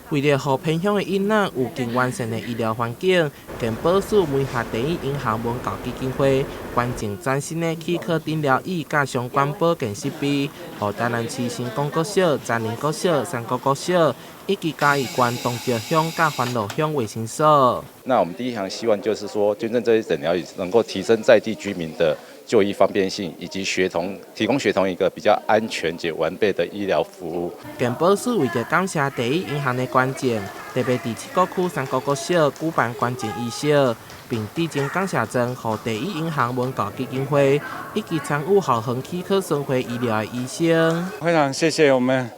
為著予偏鄉的囡仔有更完善的醫療環境，健保署媒合第一銀行文教基金會捐贈全新的齒科診療椅佮相關保健設備，予台南市成功國小、樟林國小、山谷國小以及嘉義縣東石鄉佮歡樂鄉衛生所。那我們第一項希望就是說，捐贈這些診療椅能夠提升在地居民的就醫方便性，以及學童提供學童一個比較安全且完備的醫療服務。健保署為著感謝第一銀行的捐贈，特別佇七股區山谷國小舉辦捐贈儀式，並致贈感謝狀予第一銀行文教基金會以及參與校園齒科巡迴醫療的醫生。非常謝謝我們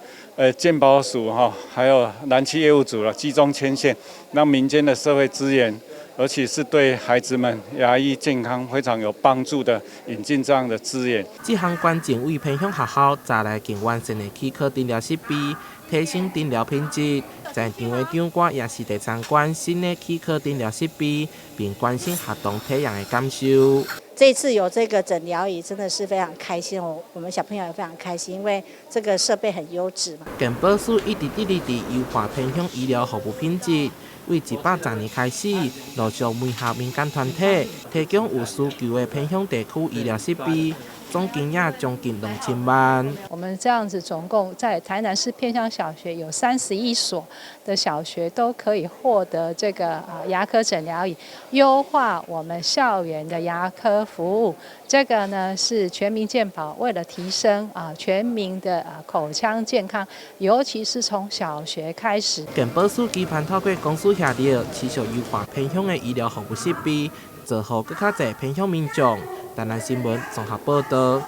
健保署哈，還有南區業務組啦，居中牽線，讓民間的社會資源，而且是對孩子們牙醫健康非常有幫助的，引進這樣的資源。這項捐贈為偏鄉學校帶來更完善的齒科診療設備，提升診療品質。在場的長官也實地參觀新的齒科診療設備，並關心學童體驗的感受。這次有這個診療椅，真的是非常開心哦！我們小朋友也非常開心，因為這個設備很優質嘛。健保署一直致力佇優化偏鄉醫療服務品質，為110年開始，陸續媒合民間團體提供有需求的偏鄉地區醫療設備，總金額將近2000萬。我們這樣子總共在台南市偏鄉小學有31所的小學都可以獲得這個牙科診療椅，優化我們校園的牙科服務。這個呢是全民健保為了提升全民的口腔健康，尤其是從小學開始。健保署期盼透過公私協力，持續優化偏鄉的醫療服務設備，造福閣較濟偏鄉民眾。台南新聞綜合報導。